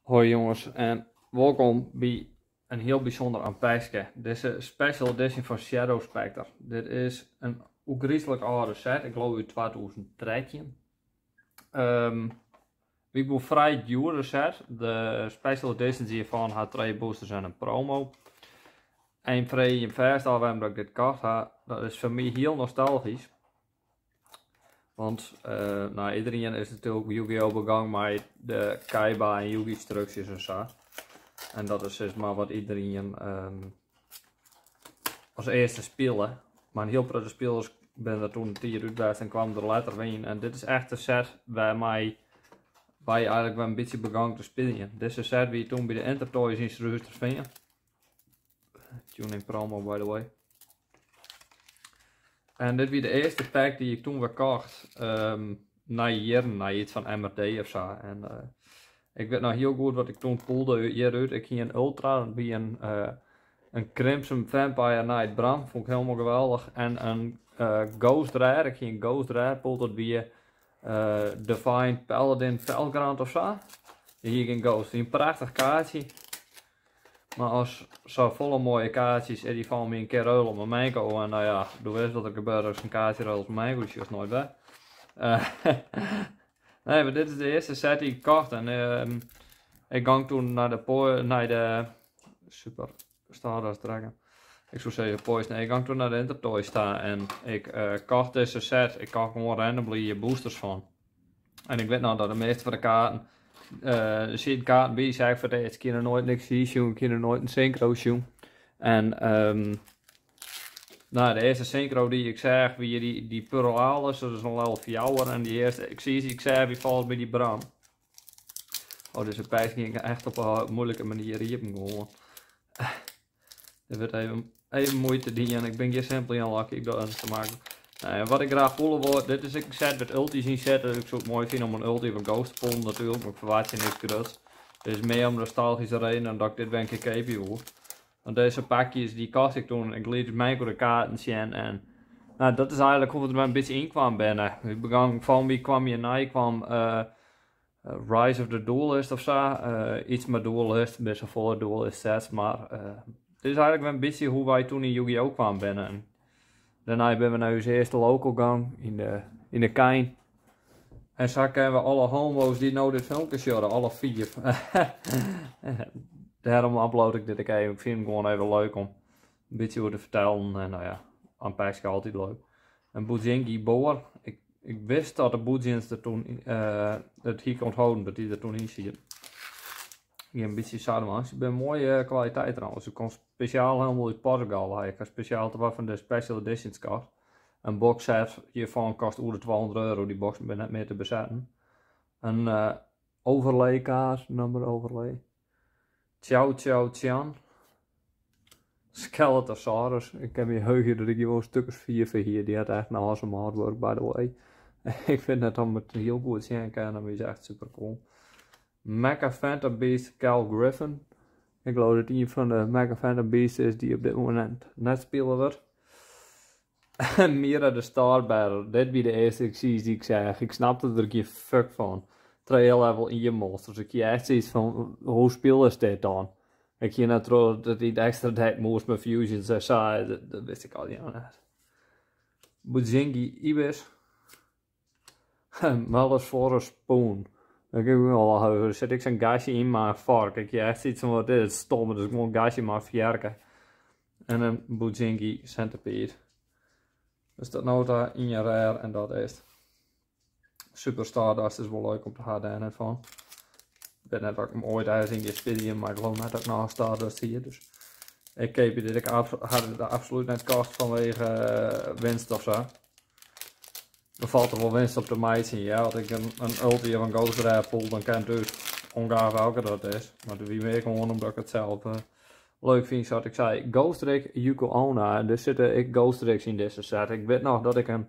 Hoi jonges en wolkom by in hiel bysûnder unpackske. Dizze special edition fan Shadow Specter. Dit is in ôfgryslik âlde set, ik leau út 2013. Wie wol frij djoere set. De special editions hjirfan ha trije boosters en in promo. En freegje jim fêst ôf wêrom dat ik dit kocht ha. Dat is foar my hiel nostalgysk. Want nou, iderien is natuerlik Yu-Gi-Oh! Begûn mei de Kaiba en Yugi instruksjes en sa. En dat is sis mar wat iderien as earste spile. Mar in hiel protte spilers binne der toen de tiid út west en kwamen der letter wer yn. En dit is echt de set wêrmei wy eigenlik wer in bytsje begûnen te spyljen. Dizze set wie toen by de Intertoys yn Surhústerfean. Tuning promo, by the way. En dit wie de earste pack dy't ik toen wer kocht. Nei jierren, nei yts fan MRD of sa. En ik wit noch hiel goed wat ik toen pullde hjirút. Ik hie in Ultra, dat wie in Crimson Vampire Knight Bran, fûn ik hielendal geweldich. En in Ghost Rare, ik hie in Ghost Rare pulled, dat wie Divine Paladin Felgrand of sa. Dy hie ik in Ghost, in prachtich kaartsje. Mar as safolle moaie kaartsjes en dy falle my in kear ruile mei Menko en nou ja, do witst wat der gebeurt as in kaartsje ruilt mei Menko, dy sjochst noait wer. Nee, mar dit is de earste set dy't ik kocht en ik gong toen nei de Super Stardust Dragon. Ik soe sizze Poison. Nee, ik gong toen nei de Intertoys ta en ik kocht dizze set. Ik kocht gewoan randomly boosters fan. En ik wit noch dat de measte fan de kaarten, der sieten kaarten by, sei ik foar it earst, ik hie noch noait niks sjoen, ik hie noch noait in synchro sjoen. En nou, de earste synchro dy't ik seach wie dy Purrales, dat is in level 4. En dy earste Xyz dy't ik seach wie folgens my dy Bran. Oh, dizze pack gyng echt op in moeilike manier iepen gewoan. Der wurdt even muoite dien. Ik bin gjin Simply Unlucky, ik doch it te maklik. Nou, wat ik graach pulle wol, dit is ek in set wêr't ultis yn sitte. Dus ik soe it moai fine om in ulti fan Ghost te pullen natuerlik, mar ik ferwachtsje niks gruts. Dit is mear om nostalgyske redenen dat ik dit wer in kear keapje woe. Want dizze pakjes dy kocht ik toen, ik liet Michael de kaarten sjen en nou, dat is eigenlik hoe't we der in bytsje yn kwam binne. We begûnen, fan my kwam hjirnei kwam Rise of the Duelist of sa. Yts mei Duelist, bist safolle Duelist sets, mar dit is eigenlik wer in bytsje hoe't wy toen yn Yu-Gi-Oh! Kwam binne. En dêrnei binne we nei ús earste local gong yn de Kein. En sa kenne we alle homo's dy't no dit filmke sjogge, alle fiif. Dêrom upload ik dit ek even. Ik fyn it gewoan even leuk om in bytsje oer te fertellen. En nou ja, unpack is altyd leuk. En Bujingi Boar, ik wist dat de Bujins der toen, it hie ik ûntholden dat dy der toen yn siet. Hier in bytsje Saruman. Se binne moaie kwaliteit trouwens. Se komt spesjaal hielendal út Portugal. Ik ha spesjaal twa fan de special editions kocht. In boxset hjirfan kost oer de €200. Dy boxen binne net mear te besetten. In overlay kaart, number overlay. Ciao Ciao Chan. Skeletosaurus. Ik kin my heugje dat ik hjir wol stik as fiif foar hie. Dy hat echt in awesome artwork, by the way. Ik fyn net om it hiel goed sjen kin, mar is echt super cool. Mecha Phantom Beast Cal Griffin. Ik leau dat ien fan de Mecha Phantom Beasts is dy't op dit momint net spile wurdt. Mira de Starbearer. Dit wie de earste Xyz dy't ik seach. Ik snapte der gjin fuck fan. Trije level 1 monsters. Ik hie echt sayts fan, hoe spilest dit dan? Ik hie net troch dat hy it ekstra deck moast mei fusions en sa. Dat wist ik allegear net. Bujingi Ibis. Malice Spoon. Ik heb al der sit ek sa'n gastje yn mei in foark. Ik hie echt sayts fan, wat is dit stom. It is gewoan gastje mei in foarke. En in Bujingi Centipede. Dus dat no ta ien rare en dat is Super Stardust is wol leuk om te ha, dêr net fan. Ik wit net oft ik him oait ergens yn gean spyljen, mar ik leau net dat ik noch in Stardust hie. Dus ik keapje dit. Ik ha dit absolút net kocht fanwege winst of sa. Der falt der wol winst op te meitsjen, ja. As ik in ulti of in Ghost Rare pull, dan kin it út. Ongeacht welke dat is. Mar it wie mear gewoan omdat ik it sels leuk fyn, sa't ik sei. Ghostrick Yuko Ona. En der sitte ek Ghost Ricks yn dizze set. Ik wit noch dat ik in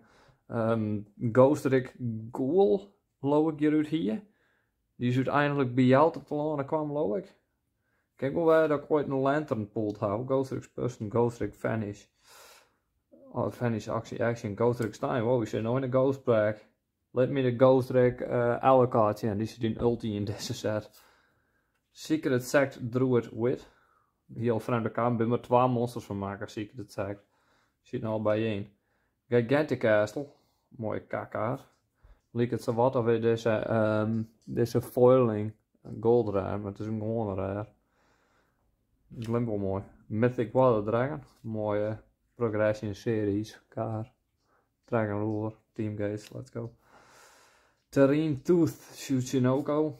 Ghostrick Ghoul, leau ik, hjirút hie. Dy is úteinlik by Jelte telâne kwam, leau ik. Kin wol wêze dat ik oait in Lantern pulled ha. Ghostrick Person, Ghostrick Vanish. Oh, Vanish Action Action, Ghostrick Stein. Wow, ik sit no yn de Ghost Pack. Lit my de Ghostrick Alucard sjen. Dy sit yn ulti yn dizze set. Secret Sect Druid Wit. Hiel frjemde kaart, binne mar twa monsters fan makke, Secret Sect. Sit no al by ien. Gigantic Castle, moaie kakkaart. Liket sawat of dizze, dizze foiling gold rare, mar it is in gewoane rare. Glimt wol moai. Mythic Water Dragon, moaie Progression Series kaart. Dragon Ruler, Team Gates, let's go. Terrene Tooth Tsuchinoko.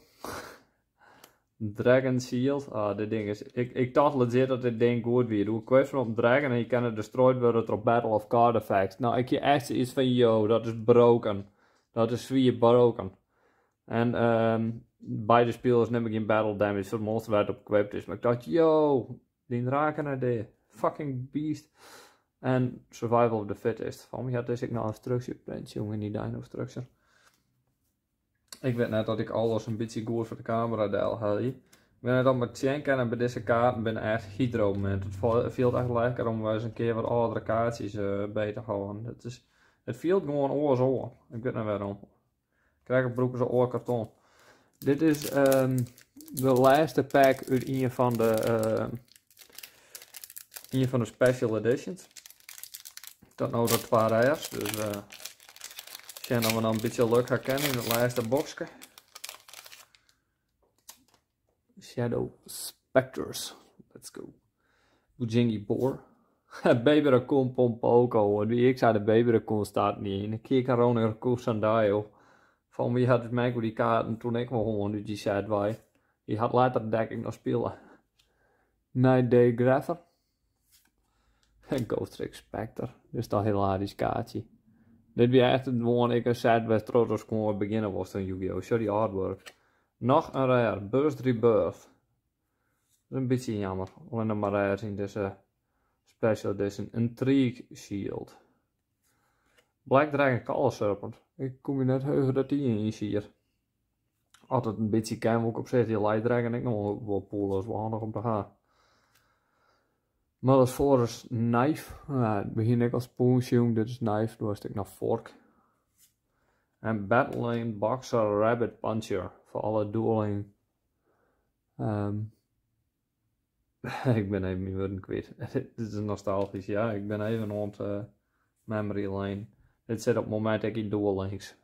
Dragon Shield. Ah, dit ding is. Ik tocht legit dat dit ding goed wie. Doe equip op Dragon en je kan it destroyed wurde troch battle of card effects. Nou, ik hie echt iets fan: yo, dat is broken. Dat is swier broken. En beide spilers nimme gjin battle damage foar it monster wêr't op equipped is. Mar ik tocht: yo, dy draken nei de fucking beast. En Survival of the Fittest. Fan my hat dizze ek noch in structure print, jonge, yn dy Dino Structure. Ik wit net dat ik alles in bytsje goed foar de kamera delhelje. Ik wit net of ik sjen kin, by dizze kaarten binne echt hydro-momint. It fielt echt lekker om ris in kear wat âldere kaartsjes by te hâlden. It fielt gewoan oars oan. Ik wit net wêrom. Krekt brûke se oar karton. Dit is de lêste pack út ien fan de special editions. Dat no de twa rares, dus sjen oft we noch in bytsje lok ha kinne yn it lêste bokske. Shadow Specters. Let's go. Bujingi Boar. Baby Raccoon Pompoko. En wie ik sei, de Baby Raccoon staat net yn. Ik Corona Raccoon Sandayo. Fan my hat it merk dy kaarten toen ik wol gewoan út dy set wei. Dy hat letter dek ik noch spile. Night Day Graffer. Ghost Trick Spectre. Dit is toch hilarysk kaartsje. Dit wie echt gewoan ek in set wêrtroch't ik gewoan begjinne wost in Yu-Gi-Oh! Sjoch dy artwork. Noch in rare. Burst Rebirth. Dat is in bytsje jammer. Allinnich mar rares yn dizze special edition. Intrigue Shield. Black Dragon Color Serpent. Ik kom je net heugen dat dy yn siet. As it in bytsje kin, wol ik op sich dy Light Dragon ek noch wol pulle. Dat is wol handich om te hawwen. Mother's Forest Knife. Nou, it begjin ek as spoon sjoen. Dit is knife, doe is it ek noch fork. En Battling Boxer Rabbit Puncher. Foar alle dueling. Ik bin even myn wurden kwyt. Dit is nostalgysk, ja. Ik bin even oan it memory lane. Dit sit op it momint ek yn Duel Links.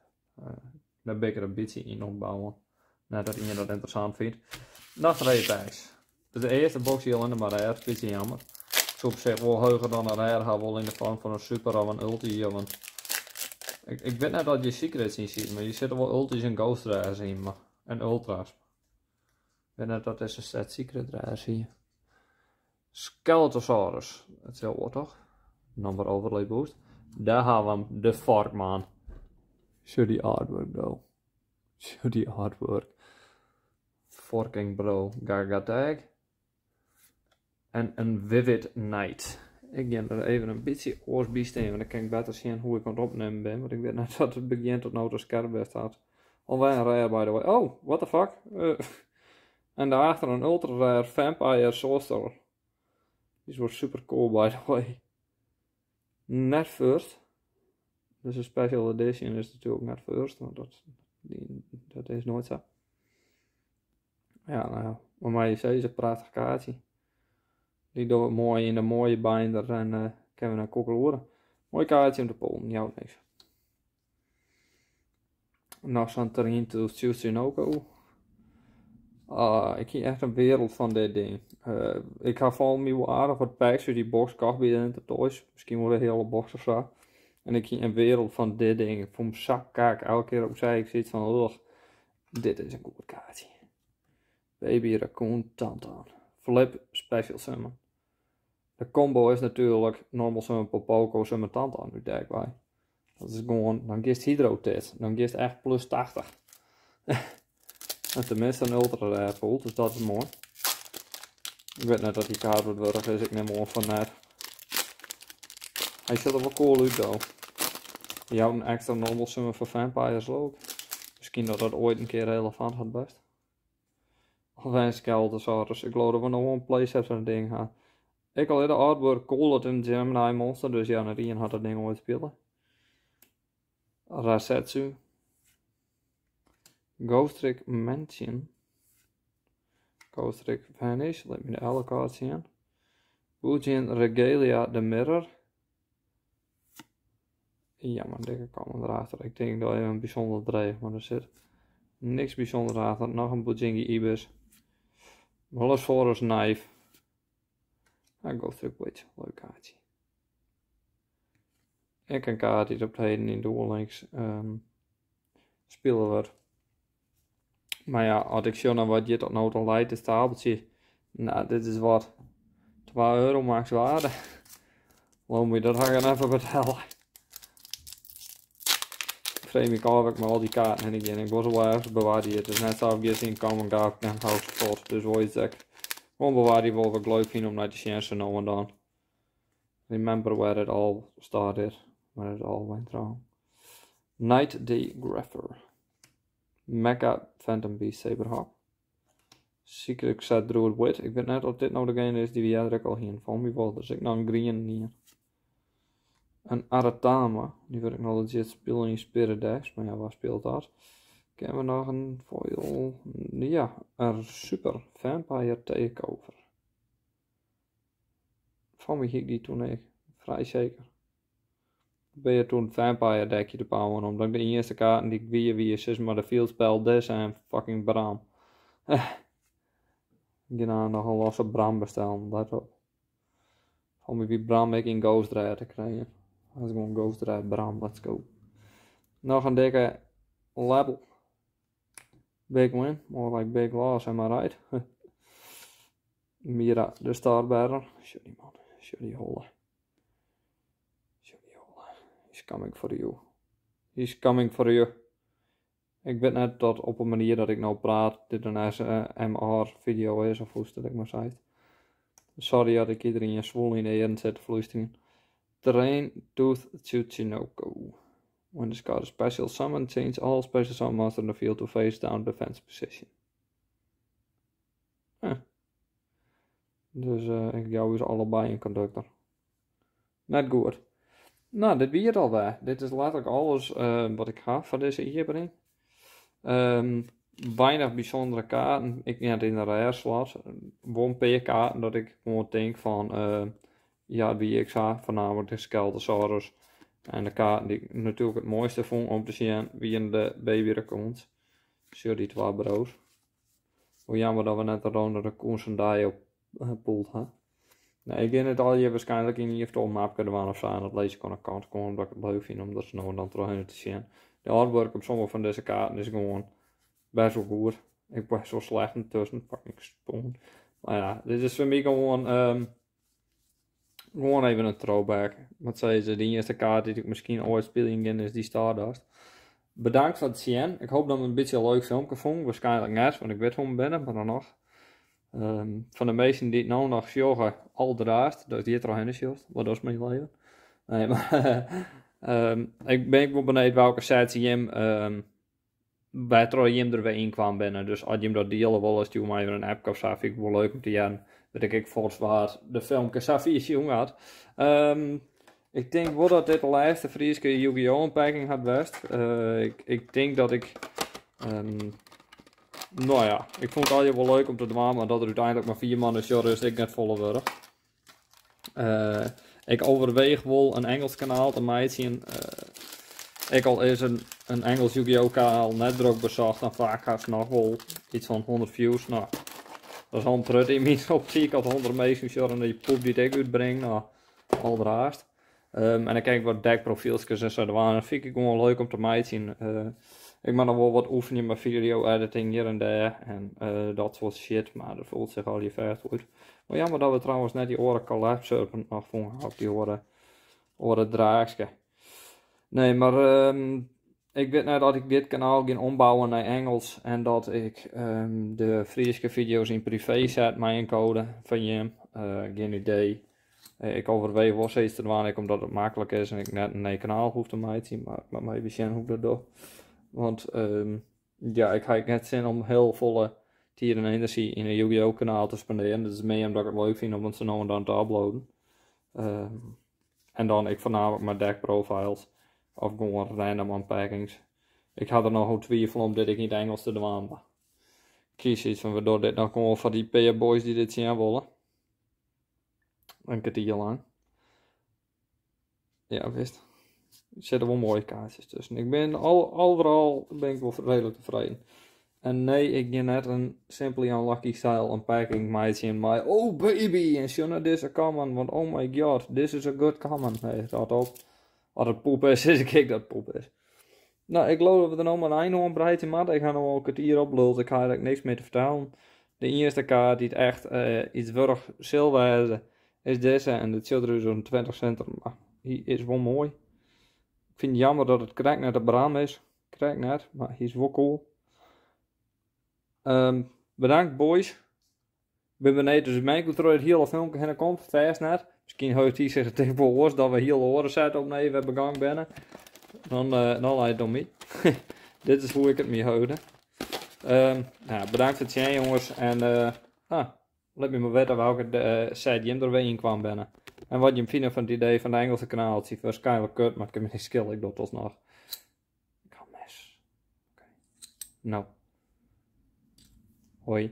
Dêr bin ik der in bytsje yn opbouwen. Net dat ien dat ynteressant fynt. Noch trije packs. Dus de earste box hjir allinnich mar rare, bytsje jammer. Ik soe op sich wol heger dan in rare ha wol yn de foarm fan in super of in ulti of in. Ik wit net oft hjir secrets yn sitte, mar hjir sitte wol ultis en ghost rares yn, mar en ultra's. Ik wit net oft dizze set secret rares hie. Skeletosaurus, dat is hiel wat toch? Number overlay boost. Dêr ha we him, de Forkman. Sjoch dy artwork, bro. Sjoch dy artwork. Forking bro. Gaga. En in Vivid Knight. Ik gean der even in bytsje oars by stean, want dan kin ik better sjen hoe't ik oan it opnimmen bin. Want ik wit net dat it begjin tot no ta skerp west hat. Alwer in rare, by the way. Oh, what the fuck? En daarachter in ultra rare Vampire Sorcerer. Dy is wol super cool, by the way. Net first. Dus in special edition is natuerlik net first, want dat is noait sa. Ja, no ja, mar mei je sizze, prachtich kaartsje. Dy dogge we moai yn de moaie binder en kinne we nei koekeloeren. Moai kaartsje om te pullen, jout niks. Noch sa'n Terrene Tsuchinoko. Ah, ik hie echt in wereld fan dit ding. Ik ha folgens my wol aardich wat packs út dy box kocht by de Intertoys. Miskien wol de hiele box of sa. En ik hie in wereld fan dit ding. Ik fûn him sa kak. Elke kear opsij ik sit fan, ugh, dit is in goed kaartsje. Baby Raccoon Tantan. Flip Special Summon. De combo is natuerlik normal summon Popoko summon Tantan út deck wei. Dat is gewoan, dan giest Hydro tit. Dan giest echt plus 80. En teminsten in ultra rare pull, dus dat is moai. Ik wit net oft dy kaart wat wurdich is, ik nim oan fan net. Hy sjocht der wol cool út, though. Jout in ekstra normal summon foar Vampires ook. Miskien dat dat oait in kear relevant hat west. Of in Skeletosaurus. Ik leau dat we noch wol in playset fan it ding ha. Ek al is de artwork cool dat in Gemini monster, dus ja, net ien hat dat ding oait spile. Rasetsu. Ghost Trick Mansion. Ghostrick Vanish, lit my de Alucard sjen. Bujin Regalia the Mirror. Ja, mar dikke common erachter. Ik tink dat even bysûnder dreech, mar der sit niks bysûnders achter. Noch in Bujingi Ibis. Brontosaurus Knife. Ah, Ghostrick Witch, leuk kaartsje. Ek in kaart dy't op 't heden yn Duel Links spile wurdt. Mar ja, as ik sjoch nei wat hjir tot no toe leit, dit stapeltsje. Nou, dit is wat €2 max waarde. Leau my, dat ha ik even betelle. Ik freegje my ôf ik mei al dy kaarten hinne gean. Ik wol se wol ergens bewarje. It is net sa of gjin syn kom en hou se fuort. Dus wol iets dat ik gewoan bewarje wol, wat ik leuk fyn om nei te sjen sa no en dan. Remember where it all started, where it all went wrong. Night Day Grepher. Mecha Phantom Beast Saberhawk. Secret Set Druid Wit. Ik wit net oft dit no degene is dy't we earder ek al hienen. Fan my wol. Dus ik noch in grien ien. In Aratama. Dy wurd ik noch legit spile yn Spirit Dash. Mar ja, wa spilet dat? Kennen we noch in foil? Ja, in Super Vampire Takeover. Fan my hie ik dy toen ek. Frij seker. Ben je toen Vampire deckje te bouwen, omdat ik de earste kaarten dy't ik wie, wie sis mar de field spell dizze en fucking Bram. Gean noch in losse Bram bestellen, let op. Fan my wie Bram ek yn Ghost Rare te krijen. Dat is gewoan Ghost Rare Bram, let's go. Noch in dikke level. Big win, more like big loss, am I right? Mira, de Starbearer. Sjoch dy man, sjoch dy holle. Sjoch dy holle. He's coming for you. He's coming for you. Ik wit net dat op 'e manier dat ik no praat, dit in ASMR-video is, of hoe dat ik mar sei. Sorry dat ik iderien swoel yn de earen sit te flústerjen. Terrain Tooth Tsuchinoko. When this card is special summon, change all special summon monsters in the field to face down defense position. Eh. Dus ik jou ús allebei in conductor. Net goed. Nou, dit wie it alwer. Dit is letterlik alles wat ik ha foar dizze iepening. Weinich bysûndere kaarten. Ik net yn de rare slot. Wol in pear kaarten dat ik gewoan tink fan, ja, wie ik sa. Foarnaamlik de Skeletosaurus. En de kaarten dy't ik natuerlik it moaiste fûn om te sjen, wienen de Baby Raccoons. Sjoch dy twa bro's. Hoe jammer dat we net de Ronde Raccoon Zendaya op pulled ha. Nee, ik gean it allegear waarskynlik yn ien of oar mapke dwaan of sa. En dat lis ik oan de kant, gewoan omdat ik it leuk fyn om dat sa no en dan trochhinne te sjen. De artwork op sommige fan dizze kaarten is gewoan bêst wol goed. Ik bêst wol slecht yntusken, fucking spoon. Mar ja, dit is foar my gewoan even in throwback. Wat sizze, de earste kaart dy't ik miskien oait spyljen gean is dy Stardust. Bedankt foar it sjen. Ik hoopje dat it in bytsje in leuk filmke fûn. Waarskynlik net, want ik wit hoe't binne, mar dan noch. Fan de minsken dy't no noch sjogge, alderraarst, dat hjir trochhinne sjochst, wat is myn leven. Nee, mar ik bin wol benijd welke sets jim, wêrtroch jim der wer yn kwam binne. Dus as jim dat diele wolle, stjoer my even in app of sa, fyn ik wol leuk om te hearren. Dat ik ek fuort waard de filmke sa fier sjoen hat. Ik tink wol dat dit de lêste Fryske Yu-Gi-Oh! Unpacking hat west. Ik tink dat ik, no ja, ik fûn it allegear wol leuk om te dwaan, mar dat der úteinlik mar fiif man sjogge is ek net folle wurdich. Ik oerweech wol in Ingelsk kanaal te meitsjen. Ek al is in Ingelsk Yu-Gi-Oh! Kanaal net drok besocht, dan faak hast noch wol yts fan 100 views. No, dat is al in protte yn myn optyk, as 100 minsken sjogge dy poep dy't ik útbring, no, alderraarst. En dan kin ik wat deckprofielskes en sa dwaan. Dat fyn ik gewoan leuk om te meitsjen. Ik moat noch wol wat oefenje mei video editing hjir en dêr en dat soart shit, mar dat fielt sich allegear fêst goed. Mar jammer dat we trouwens net dy oare Collapse Serpent noch fûn ha, of dy oare draakske. Nee, mar ik wit net dat ik dit kanaal gean ombouwen nei Ingelsk en dat ik de Fryske video's yn privee set mei in code fan jim. Gjin idee. Ik oerweech wol steeds te dwaan, ek omdat it maklik is en ik net in nij kanaal hoech te meitsjen, mar ik moat mar even sjen hoe't ik dat doch. Want ja, ik ha ek net sin om hiel folle tiid en enerzjy yn in Yu-Gi-Oh! Kanaal te spendearjen. Dat is mear omdat ik it leuk fyn om it sa no en dan te uploaden. En dan ek foarnaamlik mei deck profiles of gewoan random unpackings. Ik ha der noch oer twivele om dit ek yn it Ingelsk te dwaan, mar Kies iets fan, we dogge dit noch gewoan foar dy pear boys dy't dit sjen wolle. In kertier lang. Ja, wist. Der sitte wol moaie kaartsjes tusken. Ik bin al, overal ben ik wol redelijk tevreden. En nee, ik gean net in Simply Unlucky style unpacking meitsjen mei "Oh baby" en sjoch nei dizze common, want oh my god, this is a good common. Nee, rot op. As it poep is, sis ik ek dat it poep is. No, ik leau dat we der no mar in ein oan breitsje moatte. Ik ha no al in kertier opluld, ik ha eigentlik niks mear te fertellen. De iennichste kaart dy't echt iets wurdich sil wêze, is dizze en dit sjocht der út as in 20 center, mar hy is wol moai. Ik fyn it jammer dat it krekt net de Bram is, krekt net, mar hy is wol cool. Bedankt boys. Ik bin benijd dus Menko troch it hiele filmke hinne komt, fêst net. Miskien heucht hy sich it ek wol oars dat we hiel oare set opnemen wer begong binne. Dan leit it oan my. Dit is hoe ik it my heude. Nou, bedankt foar it sjen jonges en ah, lit my mar witte welke set jim der wer yn kwam binne. En wat jim fine fan it idee fan de Engelse kanaaltsje. Waarskynlik kut, mar it kin my net skille, ik doch it alsnoch. Ik ha mes. Oké. No. Hoi.